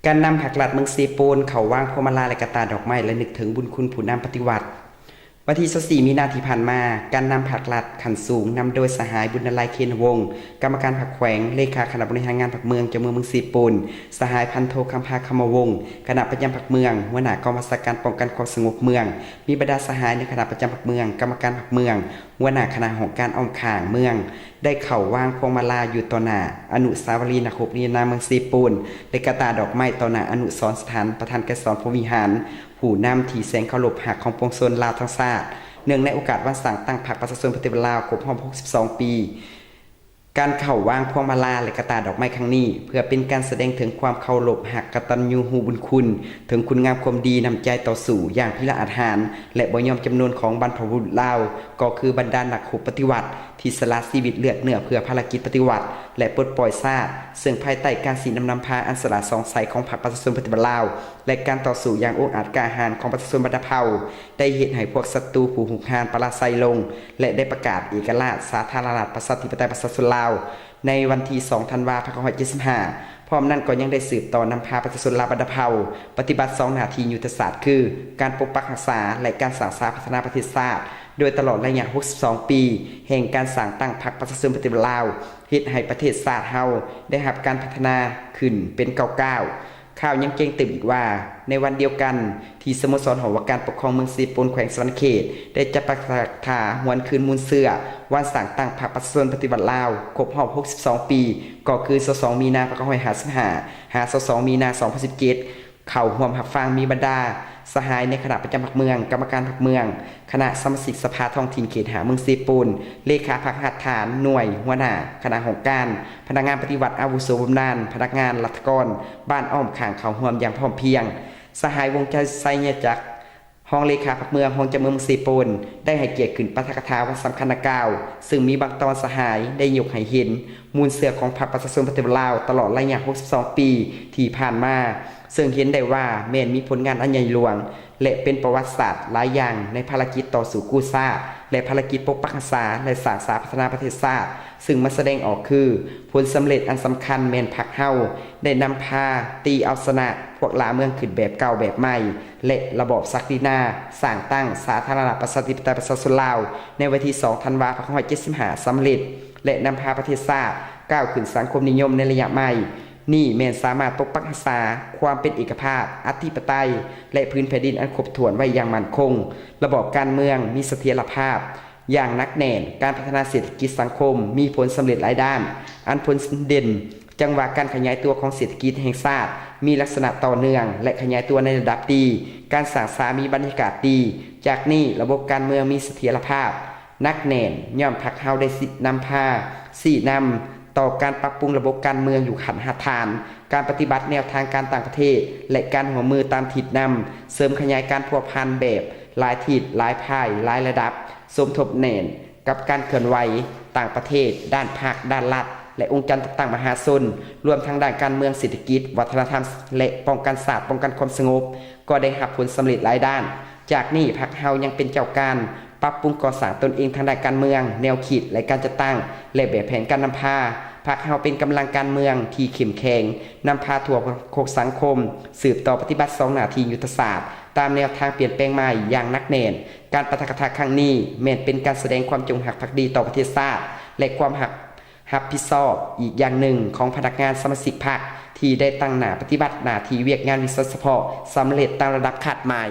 ການນຳພັກລັດເມືອງເຊໂປນ ເຂົ້າວາງພວງມາລາ ແລະ ກະຕ່າດອກໄມ້ ລະນຶກເຖິງບຸນຄຸນຜູ້ນຳປະຕິວັດ. ວັນທີຊາວສີ່ ມີນາທີ່ຜ່ານມາ, ການນຳພັກລັດຂັ້ນສູງ ນຳໂດຍສະຫາຍ ບຸນນາລາຍ ເຄນວົງ ກຳມະການພັກແຂວງ, ເລຂາຄະນະບໍລິຫານງານພັກເມືອງ, ເຈົ້າເມືອງເມືອງເຊໂປນ, ສະຫາຍ ພັນໂທ ຄຳພາ ຄຳມະວົງ ຄະນະປະຈຳພັກເມືອງ, ຫົວໜ້າກອງບັນຊາການປ້ອງກັນຄວາມສະຫງົບເມືອງ, ມີບັນດາສະຫາຍໃນຄະນະປະຈຳພັກເມືອງ, ກຳມະການພັກເມືອງ, ຫົວໜ້າຄະນະຫ້ອງການອ້ອມຂ້າງເມືອງ ໄດ້ເຂົ້າວາງພວງມາລາຢູ່ຕໍ່ໜ້າອະນຸສາວະລີນັກຮົບນິລະນາມເມືອງເຊໂປນ ແລະ ກະຕ່າດອກໄມ້ຕໍ່ໜ້າອະນຸສອນສະຖານປະທານໄກສອນ ພົມວິຫານ ຜູ້ນຳທີ່ແສງເຄົາລົບຮັກຂອງປວງຊົນລາວທັງຊາດ ເນື່ອງໃນໂອກາດວັນສ້າງຕັ້ງພັກປະຊາຊົນປະຕິວັດລາວຄົບຮອບ ຫົກສິບສອງ ປີ. ການເຂົ້າວາງພວງມາລາ ແລະ ກະຕ່າດອກໄມ້ຄັ້ງນີ້ ເພື່ອເປັນການສະແດງເຖິງຄວາມເຄົາລົບຮັກກະຕັນຍູຮູ້ບຸນຄຸນ ເຖິງຄຸນງາມຄວາມດີ ນ້ຳໃຈຕໍ່ສູ້ຢ່າງພິລະອາດຫານ ແລະ ບໍ່ຍອມຈຳນົນຂອງບັນພະບຸລຸດລາວ ກໍຄືບັນດານັກຮົບປະຕິວັດ ທີ່ສະຫຼະຊີວິດເລືອດເນື້ອເພື່ອພາລະກິດປະຕິວັດ ແລະ ປົດປ່ອຍຊາດ, ເຊິ່ງພາຍໃຕ້ການຊີ້ນຳນຳພາອັນສະຫຼາດສ່ອງໃສຂອງພັກປະຊາຊົນປະຕິວັດລາວ ແລະ ການຕໍ່ສູ້ຢ່າງອົກອາດກ້າຫານຂອງປະຊາຊົນບັນດາເຜົ່າ ໄດ້ເຮັດໃຫ້ພວກສັດຕູຜູ້ຮຸກຮານປະລາໄຊລົງ ແລະ ໄດ້ປະກາດເອກະລາດສາທາລະນະລັດປະຊາທິປະໄຕປະຊາຊົນລາວ ໃນວັນທີສອງ ທັນວາ ພັນເກົ້າຮ້ອຍເຈັດສິບຫ້າ. ພ້ອມນັ້ນກໍຍັງໄດ້ສືບຕໍ່ນຳພາປະຊາຊົນລາວບັນດາເຜົ່າປະຕິບັດສອງໜ້າທີ່ຍຸດທະສາດ ຄື ການປົກປັກຮັກສາ ແລະ ການສ້າງສາພັດທະນາປະເທດຊາດ ໂດຍຕະຫຼອດໄລຍະ ຫົກສິບສອງ ປີ ແຫ່ງການສ້າງຕັ້ງພັກປະຊາຊົນປະຕິວັດລາວ ເຮັດໃຫ້ປະເທດຊາດເຮົາໄດ້ຮັບການພັດທະນາຂຶ້ນເປັນກ້າວໆ. ຂ່າວຍັງແຈ້ງຕື່ມອີກວ່າ ໃນວັນດຽວກັນທີ່ສະໂມສອນຫໍວ່າການປົກຄອງເມືອງເຊໂປນ ແຂວງສະຫວັນນະເຂດ ໄດ້ຈັດປາຖະກະຖາຫວນຄືນມູນເຊື້ອວັນສ້າງຕັ້ງພັກປະຊາຊົນປະຕິວັດລາວຄົບຮອບ ຫົກສິບສອງ ປີ ກໍຄື ຊາວສອງ ມີນາ ພັນເກົ້າຮ້ອຍຫ້າສິບຫ້າ ຫາ ຊາວສອງ ມີນາ ສອງພັນສິບເຈັດ ເຂົ້າຮ່ວມຮັບຟັງມີບັນດາສະຫາຍໃນຄະນະປະຈຳພັກເມືອງ, ກຳມະການພັກເມືອງ, ຄະນະສະມາຊິກສະພາທ້ອງຖິ່ນເຂດຫ້າເມືອງເຊໂປນ, ເລຂາພັກຮາກຖານ, ໜ່ວຍ, ຫົວໜ້າຄະນະຫ້ອງການ, ພະນັກງານປະຕິວັດອາວຸໂສບຳນານ, ພະນັກງານລັດຖະກອນບ້ານອ້ອມຂ້າງເຂົ້າຮ່ວມຢ່າງພ້ອມພຽງ. ສະຫາຍ ວົງໄຊ ໄຊຍະຈັກ ຮອງເລຂາພັກເມືອງ, ຮອງເຈົ້າເມືອງເມືອງເຊໂປນ ໄດ້ໃຫ້ກຽດຂຶ້ນປາຖະກະຖາວັນສຳຄັນດັ່ງກ່າວ, ເຊິ່ງມີບາງຕອນສະຫາຍໄດ້ຍົກໃຫ້ເຫັນມູນເຊື້ອຂອງພັກປະຊາຊົນປະຕິວັດລາວຕະຫຼອດໄລຍະ ຫົກສິບສອງ ປີທີ່ຜ່ານມາ, ເຊິ່ງເຫັນໄດ້ວ່າແມ່ນມີຜົນງານອັນໃຫຍ່ຫຼວງ ແລະ ເປັນປະຫວັດສາດຫຼາຍຢ່າງໃນພາລະກິດຕໍ່ສູ້ກູ້ຊາດ ແລະ ພາລະກິດປົກປັກຮັກສາ ແລະ ສ້າງສາພັດທະນາປະເທດຊາດ, ເຊິ່ງມັນສະແດງອອກຄື ຜົນສຳເລັດອັນສຳຄັນແມ່ນພັກເຮົາໄດ້ນຳພາຕີເອົາຊະນະພວກລ່າເມືອງຂຶ້ນແບບເກົ່າແບບໃໝ່ ແລະ ລະບອບສັກດິນາ ສ້າງຕັ້ງສາທາລະນະລັດປະຊາທິປະໄຕປະຊາຊົນລາວ ໃນວັນທີສອງ ທັນວາ ພັນເກົ້າຮ້ອຍເຈັດສິບຫ້າ ສຳເລັດ ແລະ ນຳພາປະເທດຊາດກ້າວຂຶ້ນສັງຄົມນິຍົມໃນໄລຍະໃໝ່. ນີ້ແມ່ນສາມາດປົກປັກຮັກສາຄວາມເປັນເອກະພາບ, ອະທິປະໄຕ ແລະ ພື້ນແຜ່ນດິນອັນຄົບຖ້ວນໄວ້ຢ່າງໝັ້ນຄົງ, ລະບອບການເມືອງມີສະຖຽນລະພາບຢ່າງໜັກແໜ້ນ, ການພັດທະນາເສດຖະກິດສັງຄົມມີຜົນສຳເລັດຫຼາຍດ້ານ, ອັນຜົນເດັ່ນຈັ່ງວ່າການຂະຫຍາຍຕົວຂອງເສດຖະກິດແຫ່ງຊາດມີລັກສະນະຕໍ່ເນື່ອງ ແລະ ຂະຫຍາຍຕົວໃນລະດັບດີ, ການສ້າງສາມີບັນຍາກາດດີ. ຈາກນີ້ລະບົບການເມືອງມີສະຖຽນລະພາບ ໜັກແໜ້ນ ຍ້ອນພັກເຮົາໄດ້ນຳພາຊີ້ນຳຕໍ່ການປັບປຸງລະບົບການເມືອງຢູ່ຂັ້ນຮາກຖານ, ການປະຕິບັດແນວທາງການຕ່າງປະເທດ ແລະ ການຮ່ວມມືຕາມທິດນຳ, ເສີມຂະຫຍາຍການພົວພັນແບບຫຼາຍທິດ, ຫຼາຍພາຍ, ຫຼາຍລະດັບ, ສົມທົບແໜ້ນກັບການເຄື່ອນໄຫວຕ່າງປະເທດ, ດ້ານພັກ, ດ້ານລັດ ແລະ ອົງການຈັດຕັ້ງມະຫາຊົນ, ລວມທັງດ້ານການເມືອງ, ເສດຖະກິດ, ວັດທະນະທຳ ແລະ ປ້ອງກັນຊາດ, ປ້ອງກັນຄວາມສະຫງົບ ກໍໄດ້ຮັບຜົນສຳເລັດຫຼາຍດ້ານ. ຈາກນີ້ ພັກເຮົາຍັງເປັນເຈົ້າການປັບປຸງກໍ່ສ້າງຕົນເອງທາງດ້ານການເມືອງ, ແນວຄິດ ແລະ ການຈັດຕັ້ງ ແລະ ແບບແຜນການນຳພາ. ພັກເຮົາເປັນກຳລັງການເມືອງທີ່ເຂັ້ມແຂງ, ນຳພາທົ່ວໂຄກສັງຄົມ, ສືບຕໍ່ປະຕິບັດສອງໜ້າທີ່ຍຸດທະສາດ ຕາມແນວທາງປ່ຽນແປງໃໝ່ຢ່າງໜັກແໜ້ນ. ການປາຖະກະຖາຄັ້ງນີ້ ແມ່ນເປັນການສະແດງຄວາມຈົງຮັກພັກດີຕໍ່ປະເທດຊາດ ແລະ ຄວາມຮັບ ຮັບຜິດຊອບອີກຢ່າງໜຶ່ງຂອງພະນັກງານສະມາຊິກພັກ ທີ່ໄດ້ຕັ້ງໜ້າປະຕິບັດໜ້າທີ່ວຽກງານວິຊາສະເພາະສຳເລັດຕາມລະດັບຄາດໝາຍ.